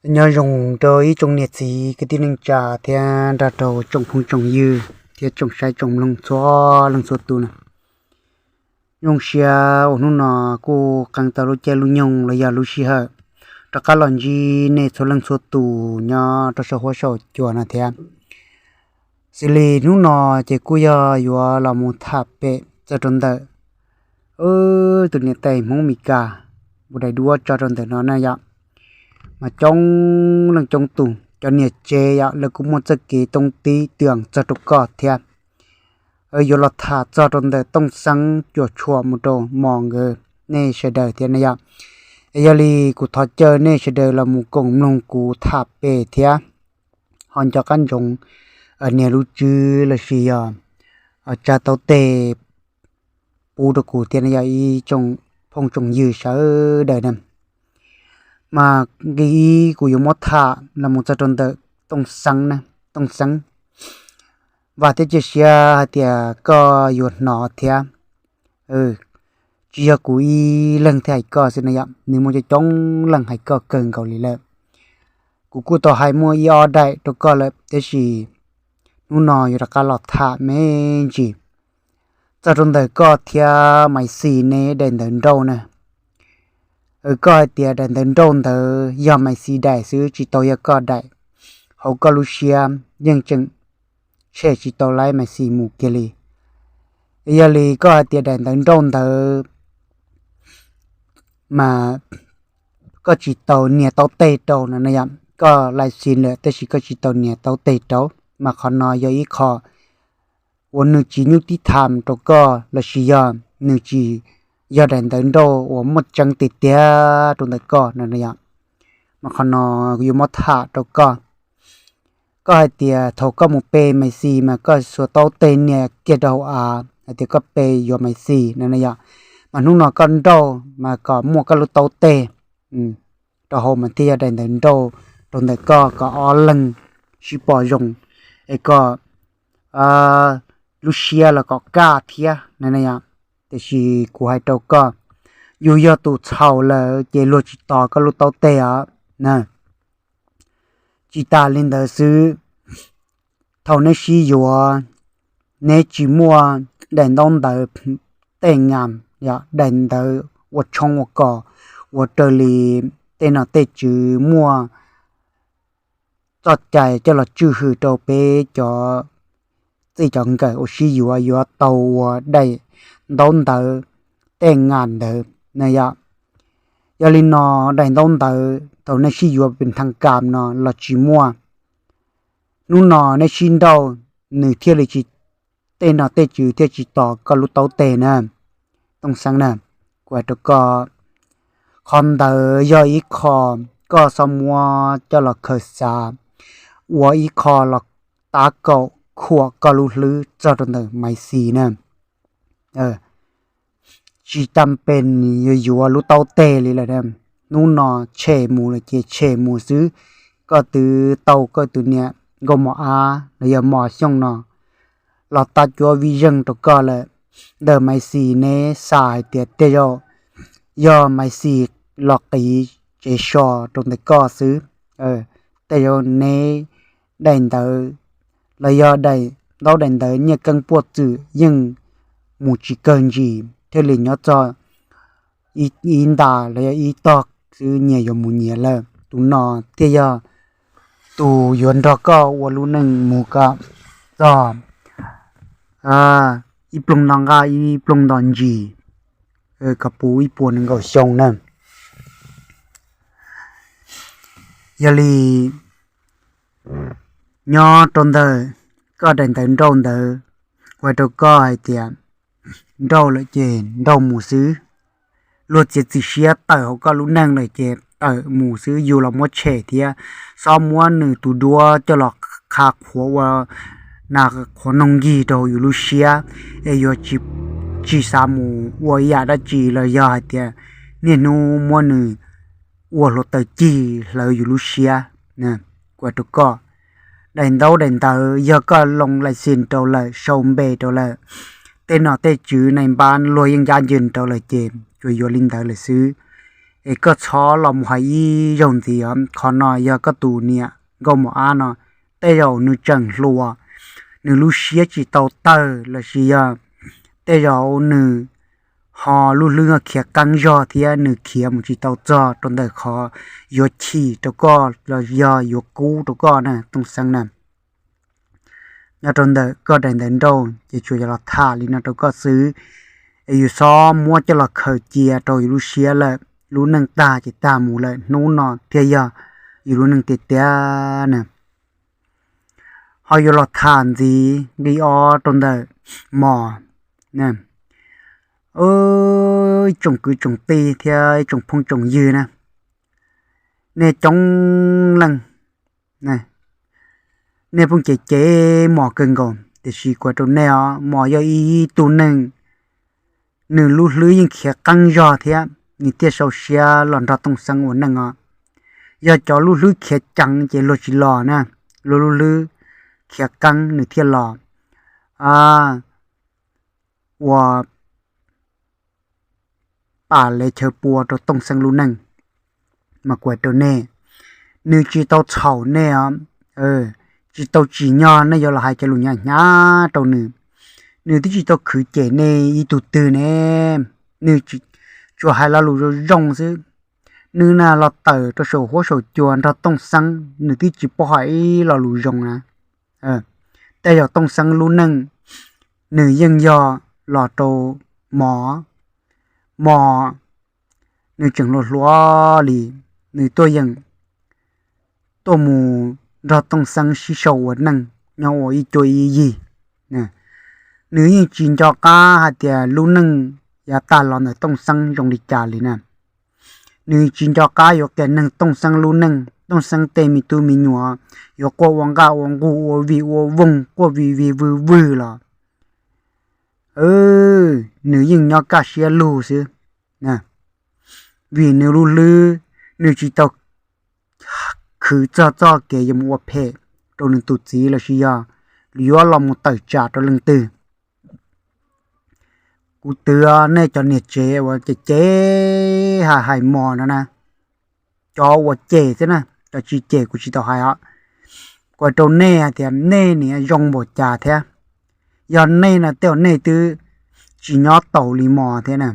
Nyob zoo rau ib tsoom niam txiv kwv tij neej tsa thiab nrog rau tsoom phooj tsoom ywg thiab tsoom saib tsoom mloog txhua leej txhua tus na. Zoo siab uas hnub no kuj qee tau lub caij lub nyoog los yog lub sij hawm rov qab los ntsib nej txhua leej txhua tus nyob rau saum huab saum cua no thiab. Xws li hnub no ces kuj yog yuav los mus tham pem txog rau ntawm tus niam tais Hmoob Mes Kas uas daim duab tso rau ntawm no na yom. Mas coob leej coob tus cov niam tsev yom, lawv kuj muaj txoj kev toob tib twm txog rau koj thiab. Yuav los tham txog rau ntawm Tooj Xeeb cuam tshuam mus rau Mos nkawd, nej sawv daws thiab na yom. Yog li kuv thov caw nej sawv daws los mus koom mloog kuv tham pem thiab ho nco qab ntsoov nias lub tswb los sis yog tsa tau tej pub rau kuv thiab na yog ib tsoom phooj tsoom ywg sawv daws na. Mas nqe ib kuv yuav muab tham los mus txog rau ntawm Tooj Xeeb na, Tooj Xeeb. Vam thiab cia siab hais tias koj yuav hnov thiab. Tsis yog kuv ib leeg thiaj hais koj xwb na yom, nws muaj coob coob leej hais koj kawg nkaus li lawm. Kuv kuj tau hais muaj ib ob daim rau koj lawm tiam sis hnub no yuav rov qab los tham me ntsis txog rau ntawm koj thiab Maiv Xis neb daim ntawv nrauj na. Koj hais tias daim ntawv nrauj ntawd yog Maiv Xis daim xwb tsis tau yog koj daim, hauv koj lub siab yeej tseem tshem tsis tau laib Maiv Xis mus kiag li. Yog li koj hais tias daim ntawv nrauj ntawd mas koj tsis tau nias tau teg rau no na yom, koj live stream lawm tab sis koj tsis tau nias tau teg rau, mas qhov no yog ib qho uas nws tsis nyuj tib tham rau koj los sis yog nws tsis yog daim ntawv nrauj uas muaj tseeb tiag tiag rau ntawm koj no na yom. Mas qhov no yuav muab tham rau koj. Koj hais tias thaum koj mus pe Maiv Xis mas koj xuas tau teg nias kiag rau hauv av hais tias koj pe yuav Maiv Xis no na yom. Mas hnub no koj nrauj mas kom muaj koj lub tau teg rau hauv mas thiaj yog daim ntawv nrauj rau ntawm koj kom ob leeg sib pom zoo es kom lub siab los kom kaj thiab na. Tiam sis kuv hais rau koj, yus yog tus txhaum lawm ces luag tsis tos koj lub tau teg os na. Tsis tas li ntawd xwb, thaum neb sib yuav, neb tsis muaj daim ntaub ntawv tej nyam, daim ntawv ua tshoob ua kos, ua raws li tej nom tej tswv muaj txoj cai coj los tswj hwm rau peb cov txij cov nkawm uas sib yuav yuav tau ua daim ntaub ntawv tej nyam ntawd na yom. Yog li no daim ntaub ntawv thaum nej sib yuav pem thaj kam no los tsis muaj. Hnub no neb sib nrauj, nws thiaj li tsis, tej nom tej tswv thiaj tsis tos koj lub tau teg na, Tooj Xeeb na. Kuv hais rau koj, qhov ntawd yog ib qho koj xob muab coj los khaws xav ua ib qho los tab kaum khuam koj lub hlwb txog rau ntawm Maiv Xis na. Tsis tas pes yuav yuav lub tau teg li lawm. Hnub no tshem mus lawm ces tshem mus xwb. Koj twb tau koj tus niam nkauj mos ab los yog mos xyooj no los tab cuab vij zeej rau koj lawm. Ntawm Maiv Xis neb xav hais tias tej zaum yog Maiv Xis los qiv tsev so rau ntawm koj xwb. Tej zaum neb daim ntawv los yog daim ntaub daim ntawv nyiaj keeb puaj txwm yeej mus tsis kawg ntsis thiaj li nyob txog ib ntas los yog ib tog xwb nyias yuav mus nyias lawm. Tus no thiaj yog tus yuav nrog koj ua lub neej mus kom txog ib ploog nto nqaj ib ploog nto ntsis, kom puv ib puas nees nkaum xyoo na. Yog li nyob rau ntawm koj daim ntawv nrauj ntawd, kuv hais rau koj hais tias nrauj lawm ces nrauj mus xwb. Luag txiav txim siab tawm hauv koj lub neej lawm ces tawm mus xwb, yus los muab tshem thiab. Xob muab nws tus duab coj los qha qhuav ua nas qhuav noog nkig rau yus lub siab, es yuav tsis xav mus ua ib yam dab tsi los yog hais tias niaj hnub muab nws ua hluav taws cig hlawv yus lub siab. Kuv hais rau koj, daim ntaub daim ntawv yog koj loo license rau lawm, sau npe rau lawm, tej nom tej tswv nais npab luag yeej ncab ncws rau lawm ces tsuas yuav li ntawd lawm xwb. Es koj txhob los mus hais ib zaug ntxiv os, qhov no yog koj tus niam nkauj mos ab no, tej zaum nws tseem hluas, nws lub siab tsis tau tawg los sis yog tej zaum nws ho lub hlwb khiav qeeb zog thiab nws khiav mus tsis tau txog rau ntawm qhov yuav chim rau koj los yog yuav kub rau koj na Tooj Xeeb na. Nyob rau ntawm koj daim ntawv nrauj ces tsuas yog los tham li no rau koj xwb, es yus txhob muab coj los khaws cia rau yus lub siab lawm. Lub neej tag ces tag mus lawm, hnub no thiaj yog yus lub neej tiag tiag na. Ho yuav los tham ntxiv nqi ob rau ntawm Mos. Ib tsoom kwv tsoom tij thiab ib tsoom phooj tsoom ywg na, nej coob leej, nej pheej cem cem Mos kawg nkaus, tiam sis kuv hais rau nej os, Mos yog ib tug neeg nws lub hlwb yeej khiav qeeb zog thiab nws thiaj sau siab los nrog Tooj Xeeb ua neej os. Yog cov lub hlwb khiav ceev ces luag tsis los na, luag lub hlwb khiav qeeb nws thiaj los ua pam lev chaw pua rau Tooj Xeeb lub neej. Mas kuv hais rau nej, nws tsis tau txhaum nej os, tsis tau tsim nyog nej yuav los hais cov lus hnyav hnyav rau nws. Nws twb tsis tau khwv cem nej ib tug twg ne, nws tsuas hais lo lus zoo zoo xwb. Nws na los tawm rau saum huab saum cua nrog Tooj Xeeb, nws twb tsis paub hais ib lo lus zoo na. Tej zaum Tooj Xeeb lub neej nws yeej yog los rau Mos, Mos nws tseem hluas hluas li, nws tuaj yeem tuaj mus nrog Tooj Xeeb sib sau ua neej nyob ua ib cuab ib yig. Nws yeej tsis nco qab hais tias lub neej yav tag los ntawm Tooj Xeeb zoo li cas li na. Nws tsis nco qab yuav qias neeg Tooj Xeeb lub neej, Tooj Xeeb tej me tub me nyuam yuav quaj ua nqaj ua nqug ua vij ua voog quaj vij vij vwg vwg los nws yeej nyob kaj siab lug xwb. Vim nws lub hlwb, nws tsis tau khwv txog txoj kev yuav mus ua phem rau nws tus txiv lossis yog yuav los mus tawm tsam rau leej twg. Kuv twv nej cov niam tsev uas cem cem hais hais Mos no na, cov uas cem xwb na, cov tsis cem kuv tsis tau hais os. Kuv hais rau nej hais tias nej niam zoo npaum cas thiab, yog nej no tej zaum nej twb tsis nyob taus li Mos thiab na.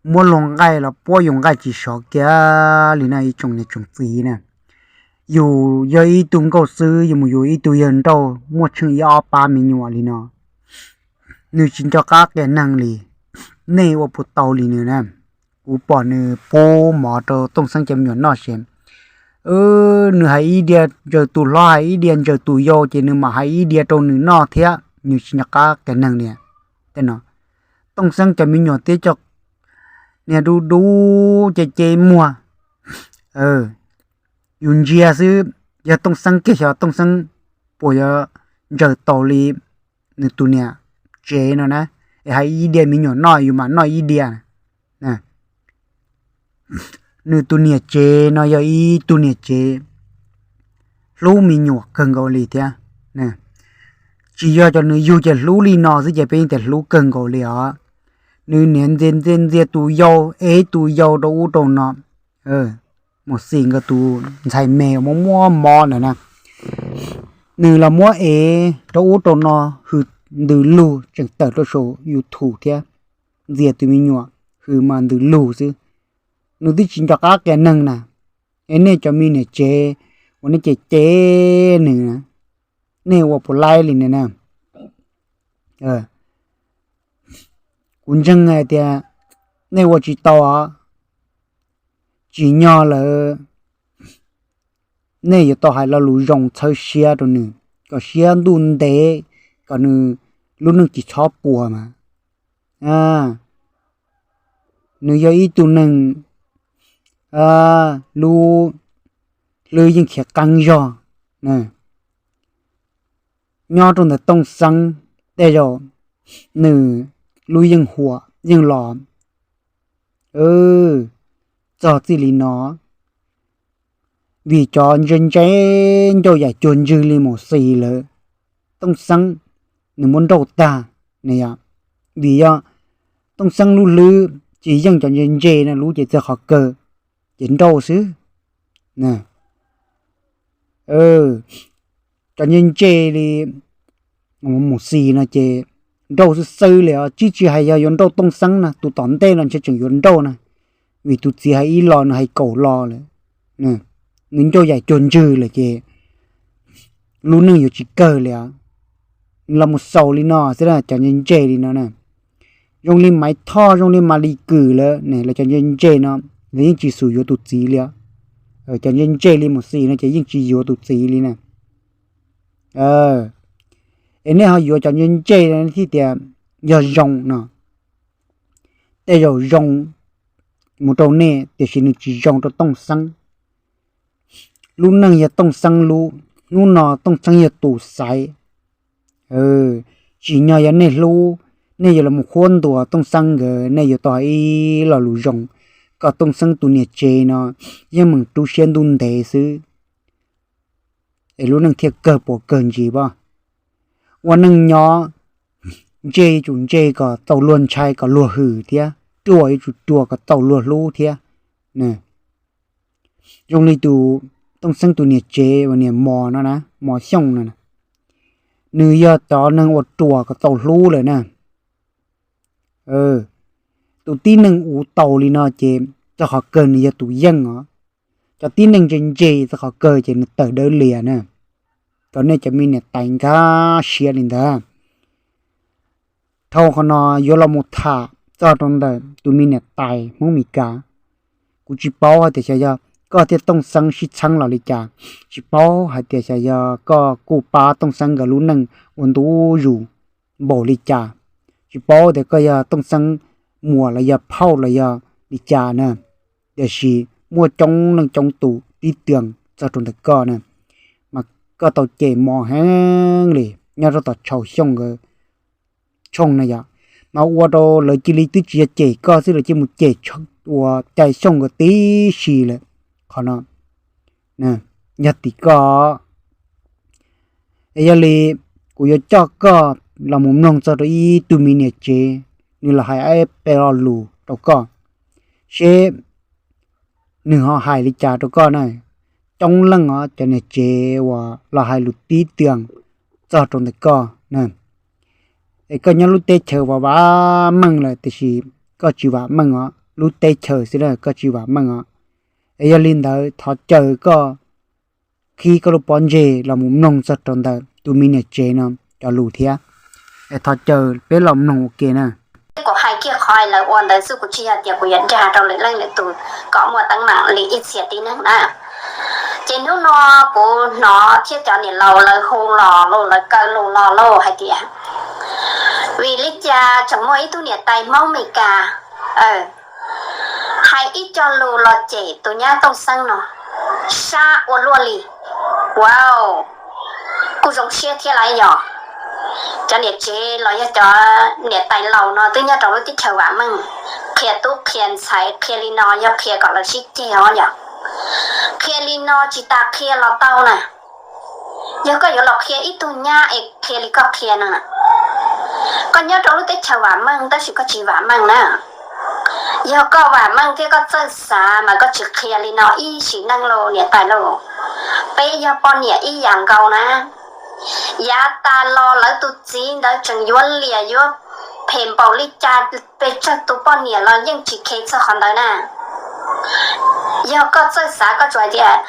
Muab luag nqaij los puab yus nqaij tsis sov kiag li no ib tsoom niam tsoom txiv na. Yus yog ib tug nkauj xwb yus mus yuav ib tug yawg nrauj muaj tsheej ib ob pab me nyuam li no, nws tsis nco qab qias neeg li. Nej ua puas tau li nws na? Kuv pom nws pub mov rau Tooj Xeeb cov me nyuam noj ces nws hais ib diav ntsaws tus hlob hais ib diav ntsaws tus yau ces nws mam hais ib diav rau nws noj thiab, nws tsis nco qab qias neeg li. Tej no Tooj Xeeb cov me nyuam thiab cov niag dub dub ceb ceb muag, yus ntsia xwb, yog Tooj Xeeb kiag xyov Tooj Xeeb puas yuav ntsaws taus li nws tus niam tsev no na, es hais ib diav me nyuam noj yus mam noj ib diav. Nws tus niam tsev no yog ib tug niam tsev hlub me nyuam kawg nkaus li thiab. Tsis yog cov nws yug ces hlub li no xwb ces peb yeej tias hlub kawg nkaus li os. Nws niaj ntxias ntxias ntxias tus yau, ev tus yau rau ub rau no. Mus xim nkawd tus ntxhais me muaj muaj mob ntawd na, nws los muab ev rau ub rau no, hws ntws lug tseem tawm rau saum YouTube thiab, ntxias tus me nyuam hws mas ntws lug xwb. Nws twb tsis nco qab qias neeg na. Es nej cov me niam tsev uas nej cem cem nws, nej ua puas laib li na? Kuv ntseeg hais tias nej ua tsis tau os. Tsim nyog lawm nej yuav tau hais lo lus zoo txhawb siab rau nws, kom siab ntuj ntev, kom nws lub neej tsis txhob puas mas. Nws yog ib tug neeg lub hlwb yeej khiav qeeb zog. Nyob rau ntawm Tooj Xeeb, tej zaum nws lub yeej huam yeej los txog txij li no, vim cov ntse ntse ncauj yam cuag ntswg li mus xis lawm. Tooj Xeeb nws muab nrauj tag ne yom, vim yog Tooj Xeeb lub hlwb tsis yeej cov ntse ntse no lub ces txog qhov kawg. ces nrauj xwb. Cov ntse ntse li Mus Xis no ces nrauj xwb xwb li os, tsis tsis hais yog yuav nrauj Tooj Xeeb na, tus tom ntej no ntshe tseem yuav nrauj na, vim tus txiv hais ib los nws hais kaum los lawm, nws ncauj yaim cuag ntswg lawm ces lub neej yuav tsis kawg li os. Los mus xaus li no xwb na, cov ntse ntse li no na, zoo li Maiv Thoj zoo li Mas Lis Kws lawm ne, los cov ntse ntse no lawv yeej tsis xus yuav tus txiv li os. Cov ntse ntse li Mus Xis no ces yeej tsis yuav tus txiv li na. Es nej ho yuav cov ntse ntse thiaj tias yog zoo no. Tej zaum zoo mus rau nej tiam sis nws tsis zoo rau Tooj Xeeb. Lub neej yog Tooj Xeeb lub, hnub no Tooj Xeeb yog tus xaiv. Tsim nyog yog nej hlub, nej yuav los qhuab ntuas Tooj Xeeb nkawd, nej yuav tau hais ib lo lus zoo kom Tooj Xeeb tus niam tsev no yeej meem rub siab ntuj ntev xwb, es lub neej thiaj kawg puas kawg ntsis pob. Ua neej nyob ntse yuav tsum ntse kom txaus luag ntshai kom luag hwm thiab, ruam yuav tsum ruam kom txaus luag hlub thiab. Zoo li tus Tooj Xeeb tus niam tsev uas niam Mos no na, Mos Xyooj no, nws yog cov neeg uas ruam kom txaus hlub lawm na. Tus tib neeg uv taus li no ces txog qhov kawg nws yog tus yeej os. Cov tib neeg ntse ntse txog qhov kawg ces nws tawm dawb lias na. Kom nej cov me niam tais nkag siab li ntawd. Dhau qhov no yuav los mus tham txog rau ntawm tus me niam tais Hmoob Mes Kas. Kuv tsis paub hais tias xyov yog koj thiab Tooj Xeeb sib txheeb los li cas, tsis paub hais tias xyov yog koj kuj pab Tooj Xeeb nkawd lub neej ua ntu zus npaum li cas, tsis paub tias koj yog Tooj Xeeb muam los yog phauj los yog li cas na. Tiam sis muaj coob leej coob tus tib tias txog rau ntawm koj na, mas koj tau cem Mos heev li nyob rau tom Tshaus Xyooj nkawd tshooj na yom. Mas ua rau lawv cia li twb tsis yog cem koj xwb, lawv cia li mus cem uas Cai Xyooj nkawd tib si lawm. Qhov no yog tim koj. Es yog li kuv yuav coj koj los mus mloog txog rau ib tug me niam tsev, nws los hais ib peb lo lus rau koj, seb nws ho hais li cas rau koj na. Coob leej os cov niam tsev uas los hais lus tib tias txog rau ntawm koj na. Es koj nyob lub teb chaws vam vam meej lawm tiam sis koj tsis vam meej os, lub teb chaws xwb na koj tsis vam meej os. Es yog li ntawd thov caw koj qhib koj lub pob ntseg los mus mloog txog rau ntawm tus me niam tsev no cov lus thiab. Es thov caw peb los mloog ua ke na. Kuv hais kiag qhov lawv ua ntawd xwb, kuv tsis yog tias kuv yuav dag rau lwm leej lwm tus kom muaj teeb meem li ib txhia tib neeg na. Ces hnub no kuv hnov thiab cov niam laus lawv hu los lauj, lawv kaw lus los lauj hais tias, vim li cas tseem muaj ib tug niam tais Hmoob Mes Kas hais ib co lus los cem tus nyab Tooj Xeeb no sab ua luaj li. Wow, kuj zoo siab thiab lauj yog. Cov niam tsev los yog cov niam tais laus no twb nyob rau lub teb chaws vam meej, qhia tub qhia ntxhais qhia li no yog qhia kom lawv sib ceg os yog. Qhia li no tsis tas qhia los tau na. Yog koj yuav los qhia ib tug nyab es qhia li koj qhia no, koj nyob rau lub teb chaws vam meej tab sis koj tsis vam meej na. Yog koj vam meej thiab koj txawj xav mas koj tsis qhia li no ib sim neej lauj niam tais lauj. Peb yog poj niam ib yam nkaus na. Yav tas los lawv tus txiv ntawd tseem yuav liam yuav phem npaum li cas, pes tsawg tus poj niam los yeej tsis khe txog qhov ntawd na. Yog koj txawj xav koj tsuas hais tias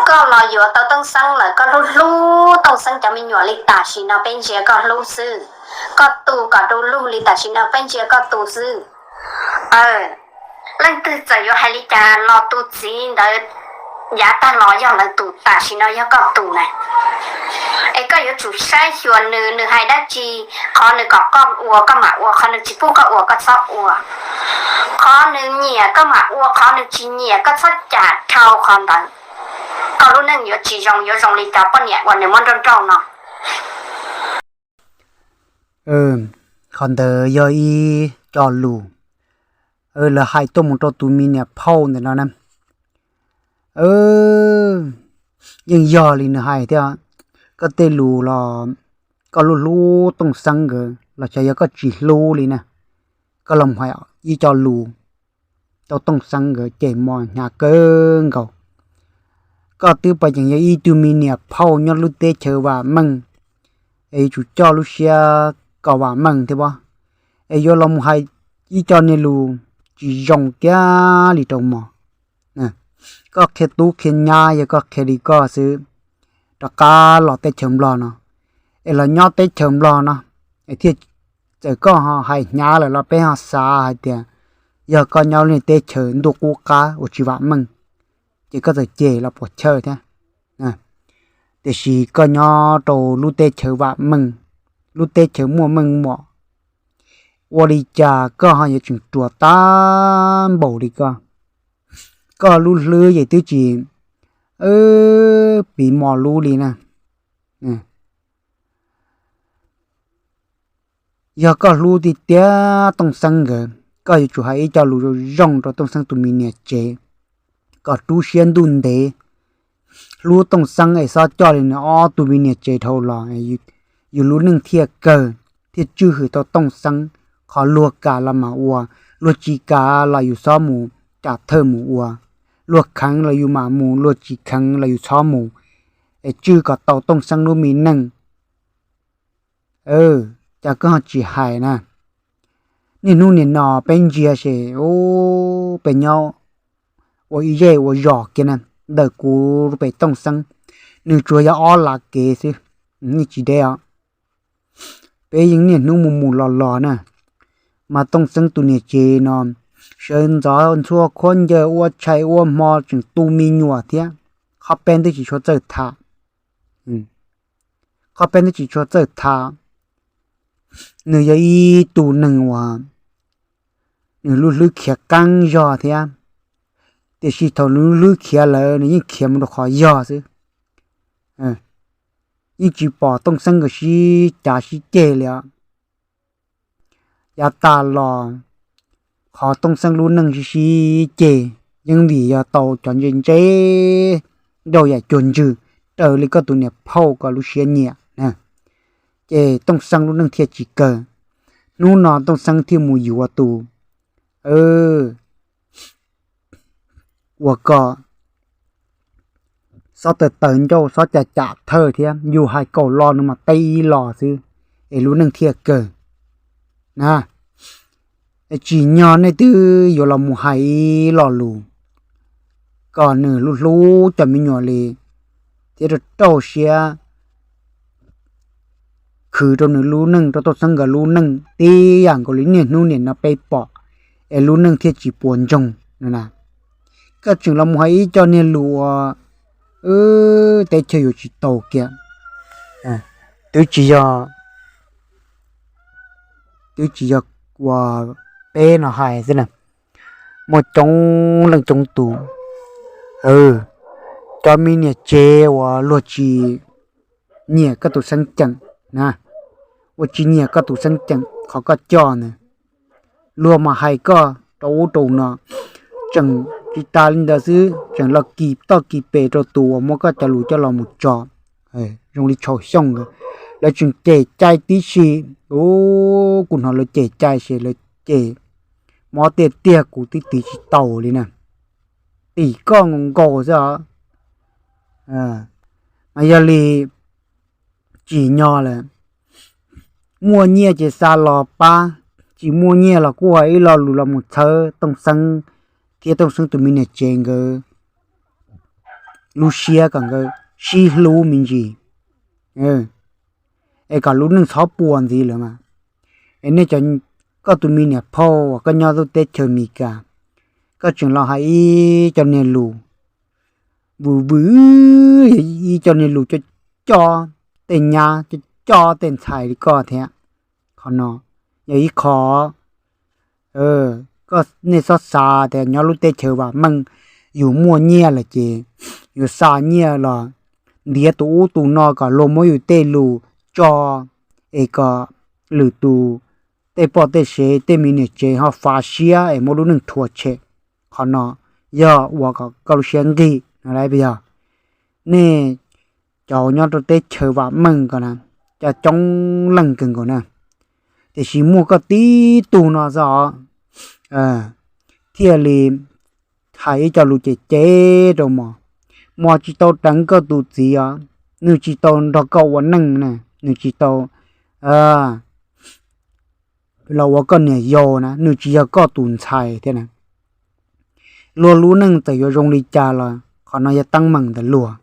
koj los yuav tau Tooj Xeeb lawm, koj hlub hlub Tooj Xeeb cov me nyuam li tam sim no peb ntsia koj hlub xwb, koj tu kom du lug li tam sim no peb ntsia koj tu xwb. Leej twg txawm yuav hais li cas los tus txiv ntawd yav tag los yog lawv tus, tam sim no yog koj tus na. Es koj yuav tsum saib xyuas nws, nws hais dab tsi, qhov nws kom koj ua koj mam ua, qhov nws tsis pub koj ua koj txhob ua. Qhov nws nyiam koj mam ua, qhov nws tsis nyiam koj txhob cam dhau qhov ntawd. Koj lub neej yuav tsis zoo, yuav zoo li cov poj niam uas nws muab nrauj nrauj no. Qhov ntawd yog ib co lus lawv hais tuaj mus rau tus me niam phauj ntawm no na. Yeej yog li nws hais thiab, koj tej lus los koj hlub hlub Tooj Xeeb nkawd los xyov yog koj tsis hlub li na, koj los hais ib co lus tau Tooj Xeeb nkawd cem mos hnyav kawg nkaus. Koj twb pom yeej yog ib tug me niam phauj nyob lub teb chaws vam meej, es yuav tsum coj lub siab kom vam meej thiab pob, es yuav los mus hais ib co niag lus tsis zoo kiag li rau mos. Koj qhia tub qhia nyab yog koj qhia li koj xwb, rov qab los teb chaws Nplog no, es los nyob teb chaws Nplog no, es thiaj, txawm koj ho hais hnyav lawm los peb ho xav hais tias yog koj nyob lub teb chaws ntuj qub qab uas tsis vam meej, ces koj txawm cem los puas chawj thiab. Tiam sis koj nyob rau lub teb chaws vam meej, lub teb chaws muaj meej mom, ua li cas koj ho yuav tseem ruam tag npaum li koj? Koj lub hlwb ces twb tsis piv mos lub li na. Yog koj hlub tiag tiag Tooj Xeeb nkawd, koj yuav tsum hais ib co lus zoo zoo rau Tooj Xeeb tus me niam tsev, kom rub siab ntuj ntev hlub Tooj Xeeb es xob coj li nws ob tug me niam tsev dhau los, yus lub neej thiaj kawg, thiaj tswj hwm tau Tooj Xeeb. Qhov luag kam los mas ua, luag tsis kam los yus xob mus cam thawj mus ua, luag kheev los yus mam mus, luag tsis kheev los yus txhob mus, es tswj kom tau Tooj Xeeb lub me neej. Cas koj ho tsis hais na? Niaj hnub nim no peb ntsia ces peb nyob ua ib zej ua zos kiag na, ntawm kuv pem Tooj Xeeb, nws tsuas yog ob lav kev xwb, yeej tsis deb os. Peb yeej niaj hnub mus mus los los na, mas Tooj Xeeb tus niam tsev no sawv ntxov ntxhua khaub ncaws ua tshais ua hmo tseem tu me nyuam thiab. Qhov peb twb tsis tshua txawj tham, qhov peb twb tsis tshua txawj tham. Nws yog ib tug neeg uas nws lub hlwb khiav qeeb zog thiab, tiam sis thaum nws lub hlwb khiav lawm nws yeej khiav mus rau qhov yog xwb. Yeej tsis pom Tooj Xeeb nkawd sib cav sib ceg li os. Yav tas los qhov Tooj Xeeb lub neej sib sib ceg yeej vim yog tau cov ntse ntse nrauj yam cuag ntswg raws li koj tus niam phauj ko lub siab nyiam na, ces Tooj Xeeb lub neej thiaj tsis kawg. Hnub no Tooj Xeeb thiaj mus yuav tus uas kom xob taws taws ncauj xob cam cam thawj thiab, yus hais kaum lo nws mas teb ib lo xwb, es lub neej thiaj kawg na. Es tsim nyog nej twb yuav los mus hais ib lo lus kom nws hlub hlub cov me nyuam li thiab rau rau siab khwv rau nws lub neej, rau Tooj Xeeb nkawd lub neej tib yam nkaus li niaj hnub nim no peb pom, es lub neej thiaj tsis puas ntsoog no na. Koj tseem los mus hais ib co niag lus uas teb chaws yuav tsis tau kiag. Twb tsis yog, twb tsis yog uas peb no hais xwb na, muaj coob leej coob tus, cov me niam tsev uas luag tsis nyiam koj tus xeeb ceem na, uas tsis nyiam koj tus xeeb ceem qhov koj coj ntawd, luag mas hais koj rau ub rau no, tseem tsis tas li ntawd xwb tseem los kis toj kis pes rau tus uas muab koj cov lus coj los mus tso, zoo li Tshau Xyooj, lawv tseem cem cai tib si. Ub, kuv hnov lawv cem cai ces lawv cem mob tiag tiag kuv twb tiv tsis tau li na, tim koj nkaus nkaus xwb os. Mas yog li tsim nyog lawm, muaj nyiaj ces xa los pab, tsis muaj nyiaj los kuj hais ib lo lus los mus txhawb Tooj Xeeb thiab Tooj Xeeb tus me niam tsev nkawd lub siab kom nkawd sib hlub me ntsis, es kom lub neej txhob puas ntxiv lawm mas. Es nej cov, koj tus me niam phauj uas koj nyob lub teb chaws Amelikas, koj tseem los hais ib co niag lus vwm vwm, ib co niag lus coj coj tej nyab coj coj tej ntxhais li koj thiab. Qhov no yog ib qho koj, nej txhob xav tias nyob lub teb chaws vam meej yus muaj nyiaj lawm ces yus xa nyiaj los ntiav tus ub tus no kom luag muab yus tej lus tso, es kom lwm tus tej poj tej sev tej me niam tsev ho fav siab es muab lub neej rhuav tshem. Qhov no yog ua kom koj lub siab nqig no las. Yog nej cov nyob rau teb chaws vam meej ko na, cov coob leej kawg nkaus na, tiam sis muaj koj tib tug no xwb os. thiaj li hais ib co lus cem cem rau Mos. Mos tsis tau deev koj tus txiv os, nws tsis tau nrog koj ua neej na, nws tsis tau los ua koj niam yau na, nws tsis yog koj tus ntxhais thiab na. Luag lub neej txawm yuav zoo li cas los qhov no yog teeb meem ntawm luag.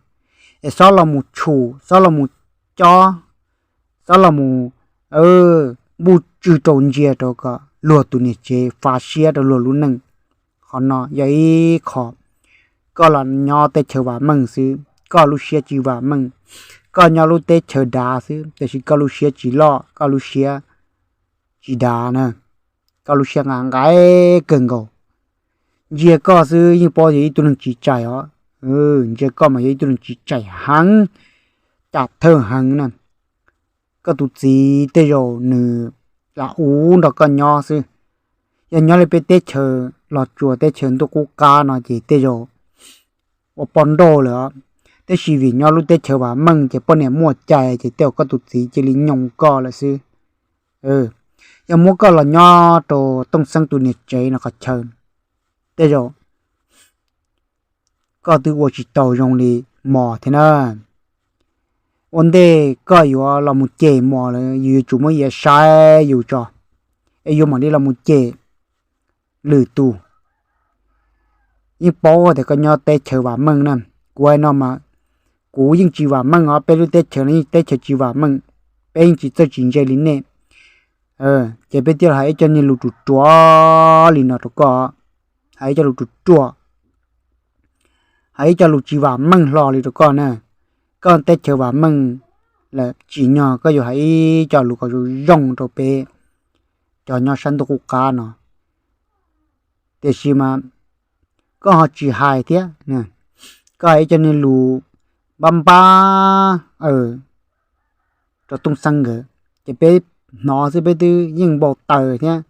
Es xob los mus tshum, xob los mus cob, xob los mus npuj tswg rau ntsia rau kom luag tus niam tsev fav siab rau luag lub neej. Qhov no yog ib qho. Koj los nyob teb chaws vam meej xwb, koj lub siab tsis vam meej. Koj nyob lub teb chaws dav xwb, tiam sis koj lub siab tsis loj, koj lub siab tsis dav na, koj lub siab nqa nqaim kawg nkaus. Ntsia koj xwb yeej paub yog ib tug neeg tsis tseeb os. Ntsia koj mas yog ib tug neeg tsis tseeb heev, cam thawj heev na. Koj tus txiv tej zaum nws lam ua nrog koj nyob xwb. Yog nyob li peb teb chaws Los Tsuas teb chaws ntuj qub qab no ces tej zaum ua poj nrauj lawm os. Tiam sis vim nyob lub teb chaws vam meej ces poj niam muaj cai ces tej zaum koj tus txiv cia li nyoo koj lawm xwb. Yog muab koj los nyob rau Tooj Xeeb tus niam tsev no qhov chaw, tej zaum koj twb ua tsis tau zoo li Mos thiab na. Ua ntej koj yuav los mus cem Mos lawm, yus yuav tsum muab iav saib yus tso, es yuav mam li los mus cem lwm tus. Yeej paub tias koj nyob teb chaws vam meej na. Kuv hais no mas kuv yeej tsis vam meej os, peb lub teb chaws no yeej teb chaws tsis vam meej, peb yeej tsis txawj tsis ntse li nej. Ces peb thiaj los hais ib co niag lus ruam ruam li no rau koj, hais ib co lus ruam ruam, hais ib co lus tsis vam meej hlo li rau koj na. Koj teb chaws vam meej lawm tsim nyog koj yuav hais ib co lus kom zoo zoo rau peb cov nyob sab ntuj qub qab no. Tiam sis mas koj ho tsis hais thiab, koj hais ib co niag lus npab npab rau Tooj Xeeb nkawd, ces peb hnov xwb peb twb yeej npau taws thiab.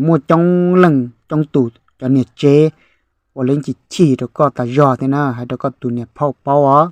Muaj coob leej coob tus cov niam tsev uas lawv chim chim rau koj tas zog thiab na, hais rau koj tus niam phauj paub os.